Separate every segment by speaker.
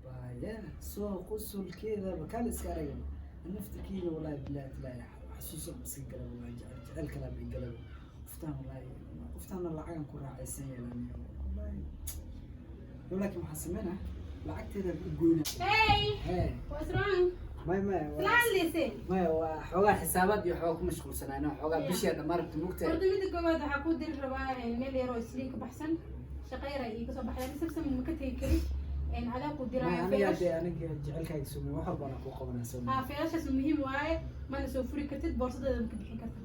Speaker 1: Baya soo qusulkeeda bakaal iska araga naftirkiina. Wallahi billahi tallahi, xasuuso iska gala. Wallahi jecel jecel kala bay galaba qoftaan. Wallahi qoftaana lacagan ku raacaysan yeelaniyo wallahi. Laakiin waxaan sameynaa, lacagteeda u goyna.
Speaker 2: Hey,
Speaker 1: hee.
Speaker 2: What's wrong?
Speaker 1: Maya.
Speaker 2: Isla.
Speaker 1: Maya, waa xoogaa xisaabaad iyo xoogaa ku mashquulsanaano xoogaa. Bishii dhammaan rabta, mugtahay.
Speaker 2: Horta midda koowaad, waxaa kuu diri rabaa meel yar oo Islii ka baxsan. Shaqo yar ay iiga soo baxday. Samsam ma ka tegi karin. Adaa kuu
Speaker 1: maya
Speaker 2: diraya
Speaker 1: aniga
Speaker 2: feelash.
Speaker 1: Dee aniga jecelkaaga sumay, wax walbana kuu qabanaa soo.
Speaker 2: Haa, feelashaas muhiim waaye, mana soo furi kartid, boorsadeeda ma ka bixin kartid.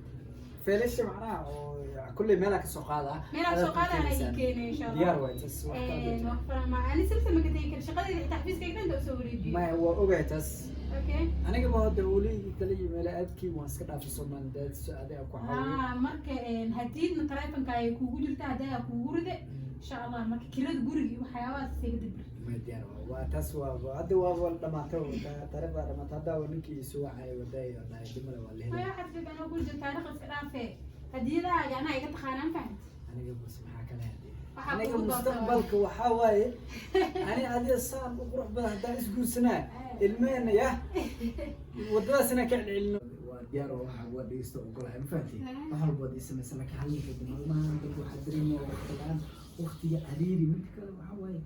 Speaker 1: Feelasha macnaha oo kulley meelaa kasoo qaadaa.
Speaker 2: Meelaa kasoo qaada, anaa ii keenay insha Allah.
Speaker 1: Diyaar waay taas, wax kala jirto.
Speaker 2: Wax fara ma ani Samsam ma ka tegi karin, shaqadeeda xitaa xafiiskayga dhan usoo wareejiyey.
Speaker 1: Maya, waa ogahay taas.
Speaker 2: Okay.
Speaker 1: Anigaba hadda weli kala yimeela aadkii waan iska dhaafay Soomaali daad so adiga ku caawiyo.
Speaker 2: Haa, marka hadiidna taleefonka ay kuugu jirta, haddii aa kuugu ride insha Allah. Marka kirada guriga iyo waxyaabahaas isaga dibir.
Speaker 1: Maya, diyaar waa taas. Waa hadda waa dhamaatay, taariikhda dhamaatay. Hadda waa ninkii isu wacay wadaay oo dhahay dhimale waa la
Speaker 2: maya
Speaker 1: helay.
Speaker 2: Waxaad fiican oo guriga taariikh iska dhaafee, hadiyadahaaga anaa iga taqaanaan, fahant?
Speaker 1: Aniga bas maxaa kala hadiyay?
Speaker 2: Waxaa
Speaker 1: Aniga
Speaker 2: kugu doortaa.
Speaker 1: Mustaqbalka waxaa waaye ani adiga saan u qurux badan haddaan isguursanaa, ilmeena yah wadadaas inaan ka celcelino waa diyaar oo waxa waa dhegeysta ogolahay, ma fahanti? Wax walba waad ii samaysan, laakiin hal ninka maalmahan dambe waxaa dareemaya waqti la-aan, waqtiga cariiri. Mid kale waxaa waaye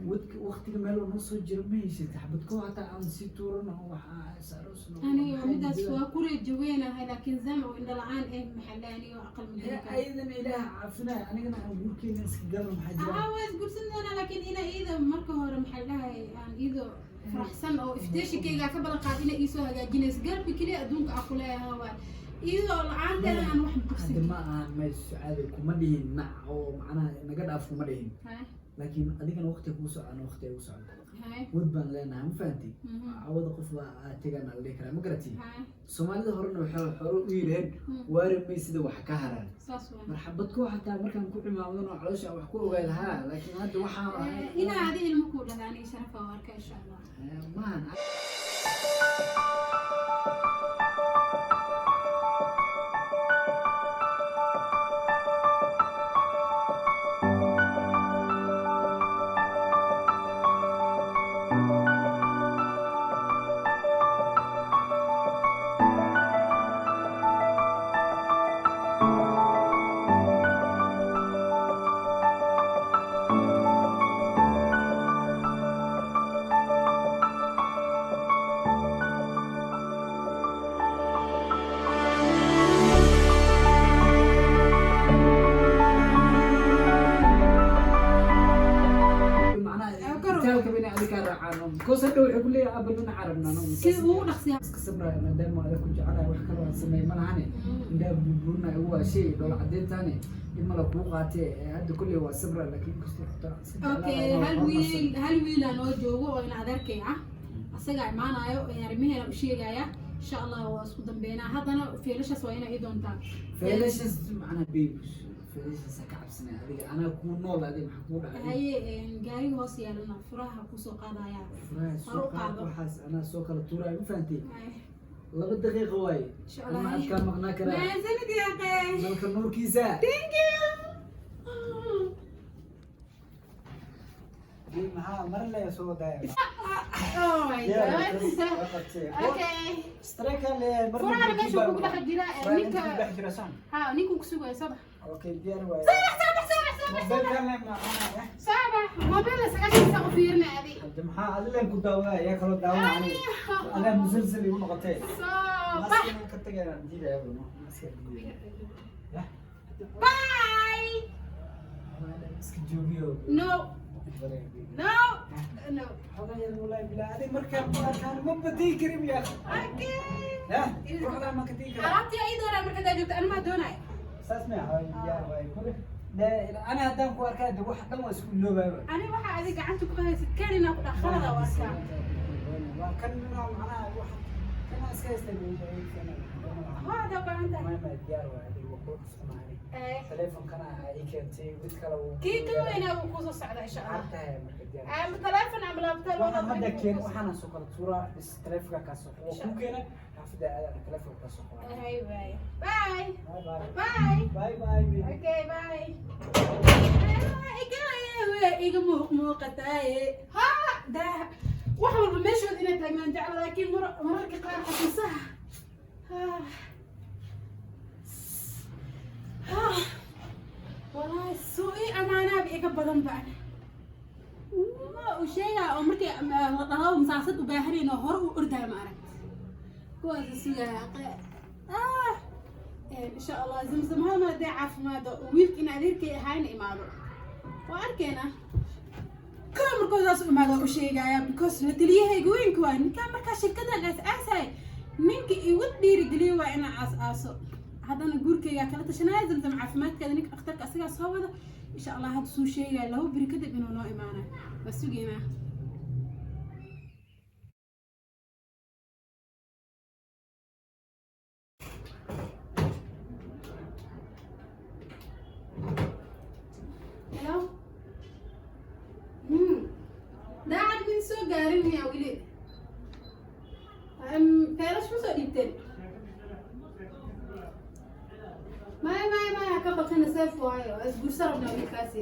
Speaker 1: wadka waqtiga meel uu noo soo jiro ma haysatid xabad ko hataa aan sii tuurano waxaa saarosno.
Speaker 2: Aniga midaas waa ku reejo weynahay, laakiin zam oo indho la-aan eh, maxaa la aniga aqal ma geli karo.
Speaker 1: Ayadan Ilaah caafinaya, anigana aan guurkeena iska galno, maxaa jira?
Speaker 2: Haa, waa isguursan doonaa, laakiin ina iyada marka hore, maxaa la dhahay, aan iyado faraxsan oo ifteeshinkayga ka ballan qaad inay iisoo hagaajinayso garabka keliya adduunka aan ku leeyahay waay. Iyadoo la-aanteeda aan wax qabsan.
Speaker 1: Hadda ma ahan may sucaade, kuma dhihin nac oo macnaha naga dhaaf kuma dhihin. Laakiin adigana waqti kuu socon, waqti ay u socon. Wad baan leenahay, ma fahanti? Cawada qof baa aa tegaan la dhihi karaa, ma garati? Soomaalida horena waxay hore u yidhaheen waari may sida wax ka haraan.
Speaker 2: Saas waay.
Speaker 1: Marxabad ku xataa markaan ku cimaamadan oo caloosha wax ku ogaay lahaa, laakiin hadda waxaan ahay
Speaker 2: Inaa adi ilmo kuu dhala aniga sharafa oo arka insha Allah.
Speaker 1: Maahan. Macnaha itaalka inay adiga kaa raacaan, because hadda wuxuu ku leeyahay abba nina carabnaa.
Speaker 2: Sida ugu dhaqsiya.
Speaker 1: Iska sabraya maadaama adag ku jecelahay, wax kaloo aan sameey ma lahane. Indhaha buurbuurna igu waa shay dhoola cadeyntaane dhib mala kuu qaatee. Hadda kulley waa sabra, laakiin inkastoo xitaa iska
Speaker 2: Okay.
Speaker 1: jeclahay.
Speaker 2: Hal wiil, hal wiilaa noo joogo oo ina adeerkay ah, asagaa imaanayo ee arrimaheena u sheegaya insha Allah. Waa isku dambeynaa. Haddana feelashaas waa inay ii doontaa.
Speaker 1: Feelashas macnaa baby, feelashas ha ka cabsanay adiga, anaa kuu nool. Adiga maxaa kuu dhacay?
Speaker 2: Haye, gaariga hoos yaalana furaha kusoo qaadaya.
Speaker 1: Furaha
Speaker 2: Hor
Speaker 1: soo
Speaker 2: u
Speaker 1: qaad.
Speaker 2: Qaado.
Speaker 1: Waxaas anaa soo kala tuuraayo, ma fahantay?
Speaker 2: Haye.
Speaker 1: 2 daqiiqo waaye.
Speaker 2: Insha Allah.
Speaker 1: Ama adkaa maqnaa karaa.
Speaker 2: Mahadsanid yaaqe.
Speaker 1: Dalka nuurkiisa.
Speaker 2: Thank you.
Speaker 1: Maxaa mar le soo daaya?
Speaker 2: Oh my God. Okay.
Speaker 1: Strike leeyahay mar.
Speaker 2: Furaha meesha kugu dhex jira ninka.
Speaker 1: Ninka dhex jira saan.
Speaker 2: Ha, ninku ku sugaya sabax.
Speaker 1: Okay, diyaar waaye.
Speaker 2: Sabax, sabax, sabax, sabax.
Speaker 1: Mobilkan le macnaha.
Speaker 2: Sabax mobil 9 saac u fiirina adi.
Speaker 1: Hadda maxaa adileen ku daawanaya? Yaa kaloo daawanaya adaa musalsal igu noqotay.
Speaker 2: Sabax.
Speaker 1: Maska ka tagayaan diidaya no, maska diidaya. Yah.
Speaker 2: Bye.
Speaker 1: Iska joogiyo.
Speaker 2: No, no, no.
Speaker 1: Xogaa yar, wallahi bilaa adig markaan ku arkaan ma badii karin yaa.
Speaker 2: Okay.
Speaker 1: Yah, ruuxdaa ma ka tigi karaa.
Speaker 2: Alaabtii ay doonaan marka hadaa joogto anima doonaya.
Speaker 1: Saas ma ahay, diyaar waaye kule. Ana haddaan ku arkaa de wax dhan waa isku iloobaaba.
Speaker 2: Ani waxa adi gacanta ku haysid kan inaa ku dhax khalada waa arkaa.
Speaker 1: Waa kan macnaha wax kana iska haystay.
Speaker 2: Haa, hadaa baahan tahay.
Speaker 1: Ma diyaar waaye, adiga waa kuu dhufsanahay. Teleefonkana ii keentay mid kale wuu
Speaker 2: Kii ka weynaa wuu kusoo socdaa insha Allah.
Speaker 1: Lacagtahay marka diyaar.
Speaker 2: Ama teleefon ama laptop.
Speaker 1: Waxaan hadda keen, waxaana soo kala tuuraa bis teleefonka kaa soo waa kuu keena xaafadda aadana teleefonka kaa soo qoraa.
Speaker 2: Hay, bye bye.
Speaker 1: Bye bye.
Speaker 2: Bye.
Speaker 1: Bye bye, baby.
Speaker 2: Okay, bye. Iga muuq muuqataaye ha. Daaha wax walba meeshooda inay taagnaan jecla, laakiin mararka qaar xasuusaha. Ah. Ah. Wallaahi suu ii amaanaaba iga badan baan waa uu sheegaa oo markii la dhalo masaasad u baahanayn oo hore u ordaya, ma aragt kuwaas sugaa. Ah, insha Allah Zamzam hal mar hadday caafimaado oo wiilka in adeerkay ahaayna imaado, waa arkeena kala. Markoodaas u imaado u sheegaya, because la taliyahayga weynka waa ninkaan. Markaa shirkadan aas aasay, ninka igu dhiirigeliyo waa inaan aas aaso. Haddana guurkaygaa kala tashanaya Zamzam caafimaadkeeda, ninka dhakhtarka asagaa soo wada. Insha Allah hadda suu sheegaya 2 beri kadib inuu noo imaanayo, waa sugeynaa. Hello. Daacad min soo gaarin miyaa weli? Feerash ma soo dhiibteen? Maya, maya, maya, ka baqina, safe waayo. Waa isguursa rabnaa wiilkaasi.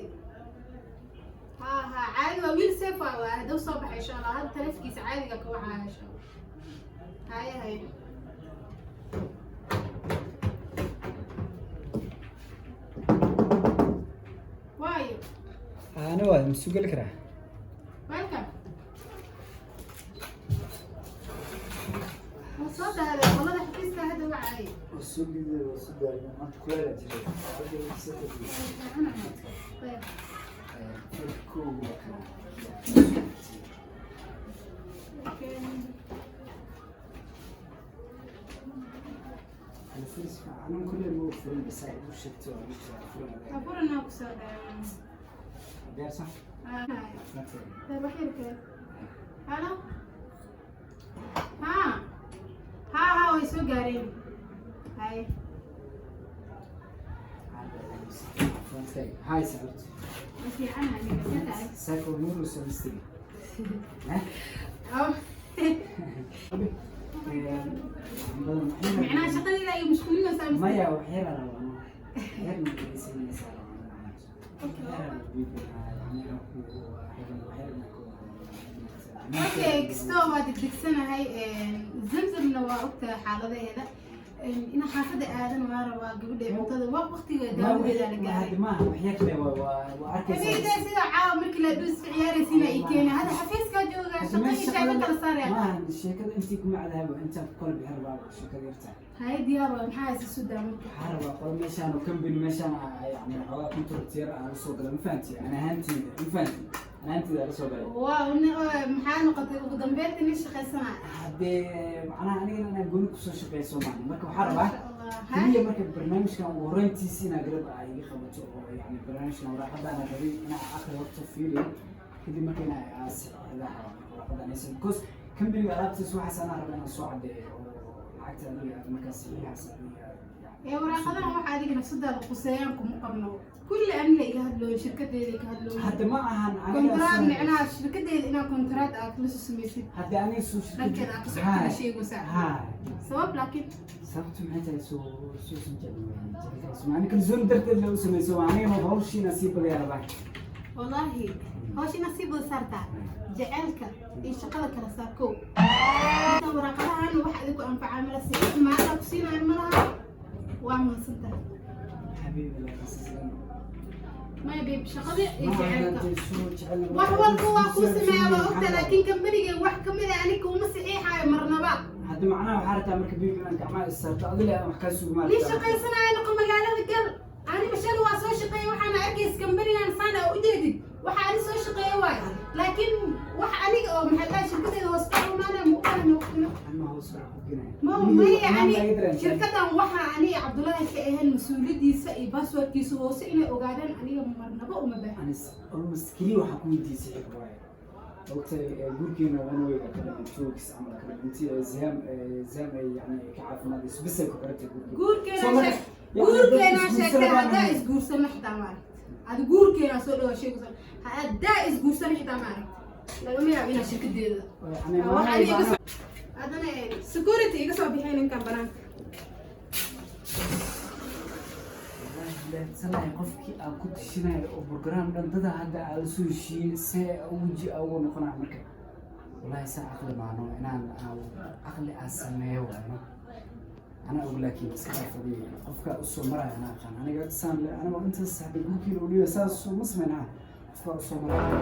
Speaker 2: Ha ha, caadi waa, wiil safe waayo. Waa hadduu soo baxay, insha Allah hadda taleefkiisa caadiga ka wacaya, insha Allah. Haye haye. Waayo.
Speaker 1: Ana waa ma geli karaa?
Speaker 2: Welcome. Waa soo daaday, qolada xafiiska hadda wacay.
Speaker 1: Waa soo liiday, waa soo daalay, maanta kuleel aa jiray.
Speaker 2: طيب.
Speaker 1: Kow waa kana.
Speaker 2: Okay.
Speaker 1: Ana firis anan kulle ma furin, bas ay u sheegto oo furin.
Speaker 2: Abuurna ku soo daaday.
Speaker 1: Diyaar sax?
Speaker 2: Ah.
Speaker 1: Caafimaadkeeda.
Speaker 2: طيب waxyar kale. Halo. Ha. Ha ha, way soo gaareen. Hay.
Speaker 1: Caafimaadkaaga hay sacabto?
Speaker 2: Ma fiican aniga, see tahay?
Speaker 1: Saako nuur soo mistigi.
Speaker 2: Oh. Macnaha shaqadayda ay mashquulinaysaa mise?
Speaker 1: Maya, wax yar aan rabaa, yar ma dhegeysanaysaa?
Speaker 2: Okay, kastoo waa degdegsanahay, Zamzamna waa ogtahay xaaladaheeda. Inaan xaafadda aadan waa rabaa, gabadha cuntada waa waqtiga daawadeeda la gaaray.
Speaker 1: Maaha, wax yar kale waa arkaysaa.
Speaker 2: Habeenkaa sida caawa markii la dhuus ciyaaraysiina i keena, hadda xafiiskaa joogaa, shaqa iyo sheeko kala saaraya.
Speaker 1: Maaha, sheekada intii kuma cadaabo, intaan ku kala bixin rabaa sheekada yarta.
Speaker 2: Haye, diyaar waa. Maxaa haysa sudaa marka?
Speaker 1: Waxaa rabaa qolo meeshaan oo company meeshaan yani xoogaa contract yar aan usoo galay, ma fahanti? Ana ahaanteyda, ma fahanti? Ana ahaanteyda aan usoo galay.
Speaker 2: Waaw, maxaa noqotay ugu dambeynta nin shaqaysanaya?
Speaker 1: Haddee macnaha anigana inaan gooni kusoo shaqeyso maaha. Marka waxaa rabaa
Speaker 2: Masha Allah.
Speaker 1: keliya marka barnaamijkan ugu horreyntiisi inaa garab ay iga qabato, oo yani barnaamijkan waraaqadaan rabay inaa akhri horta, fiiriyo kadib marka inaa aasixdaa rabaa. Marka waraaqadaan aysan, because companyga alaabtiisa waxaas anaa raba inaan soo caddeeyo, oo lacagta adiga aad markaas saxiixaas adiga yani.
Speaker 2: Ee waraaqadahan waxa adiga nafsadaada quseeyaan kuma qabno. Kulli anila iga hadlooyin, shirkadeeda ka hadlooyin.
Speaker 1: Hadda ma ahan aniga.
Speaker 2: Kontraad micnaha shirkadeeda inaa kontraad aad la soo samaysid.
Speaker 1: Hadda aniga soo
Speaker 2: Dhankeeda aad ka socoto sheegaysaa.
Speaker 1: Ha.
Speaker 2: Sabab laakiin?
Speaker 1: Sababtu maxay tahay? Soo soosan jecel ani kalsooni darteed la u samayso, anigana hawshiina sii badaya rabaa.
Speaker 2: Wallaahi hawsha inaad sii bada saartaa, jaceylka iyo shaqada kala saar. Kow, inta waraaqadahan wax idinku anfacaa mala, saxiix maalaa ku siinaayo malaha. Waa mahadsantahay.
Speaker 1: Xabiibi, laakiin sidan
Speaker 2: Maya babe, shaqada iyo jaceylka
Speaker 1: soo jecel
Speaker 2: wax walba waa kuu sameeyaa, waa ogta, laakiin kambaniga wax kamid a aniga kuma saxiixaayo marnaba.
Speaker 1: Hadda macnaha waxaa rabtaa marka bibi inaan gacmaha is saarto adile aan wax kaa sugo?
Speaker 2: Nin shaqaysanaayo noqo, magaalada gal. Aniba shalay waa soo shaqeeyay, waxaana arkaysa kambanigan saan aa ujeedid, waxa ani soo shaqeeya waayo, laakiin wax aniga oo maxaa dhahay shirkadeeda hoos ka imaanaya ma u baahna waqtina.
Speaker 1: Ama hoos wax ku keenaya?
Speaker 2: Ma maya, ani shirkadan waxaa aniga Cabdullaahi ka ahayn mas-uuliyadiisa iyo passwordkiisa hoose inay ogaadaan aniga marnaba uma baahna.
Speaker 1: Anis almost keliya waxaa ku weydiiyey saxiix waaye. Ogtay guurkeena one way ka dhiman, 2 weeks camal ka dhiman, intii Ziham ay yani ka caafimaad isbisay ku xiratay guurkeena.
Speaker 2: Guurkeena
Speaker 1: So marka, yani
Speaker 2: guurkeena
Speaker 1: dad
Speaker 2: sheegtay
Speaker 1: isguursan
Speaker 2: haddaa
Speaker 1: rabaan.
Speaker 2: Isguursano xitaa maaragt, adi guurkeena soo dhawaa sheegaysa, haddaa isguursano xitaa maaragt, lagama yaabo inaa shirkadeeda
Speaker 1: Yani
Speaker 2: wax
Speaker 1: macnaha
Speaker 2: aniga iga soo haddana security iga soo bixin ninkan banaanka.
Speaker 1: Wallaahi qofkii aan ku tashinayo oo program dhan dada hadda aan la soo heshiiyey, see weji ugu noqonaa marka? Wallahi saa caqli maano inaan caqli aan sameeyo waayno. Anaa og, laakiin iska dhaafadiy qofka usoo maraya anaa aqaan. Aniga saan le, aniga intaas hadda gurkiina u dhiiba, saas ma sameynaa, qofka usoo maraya.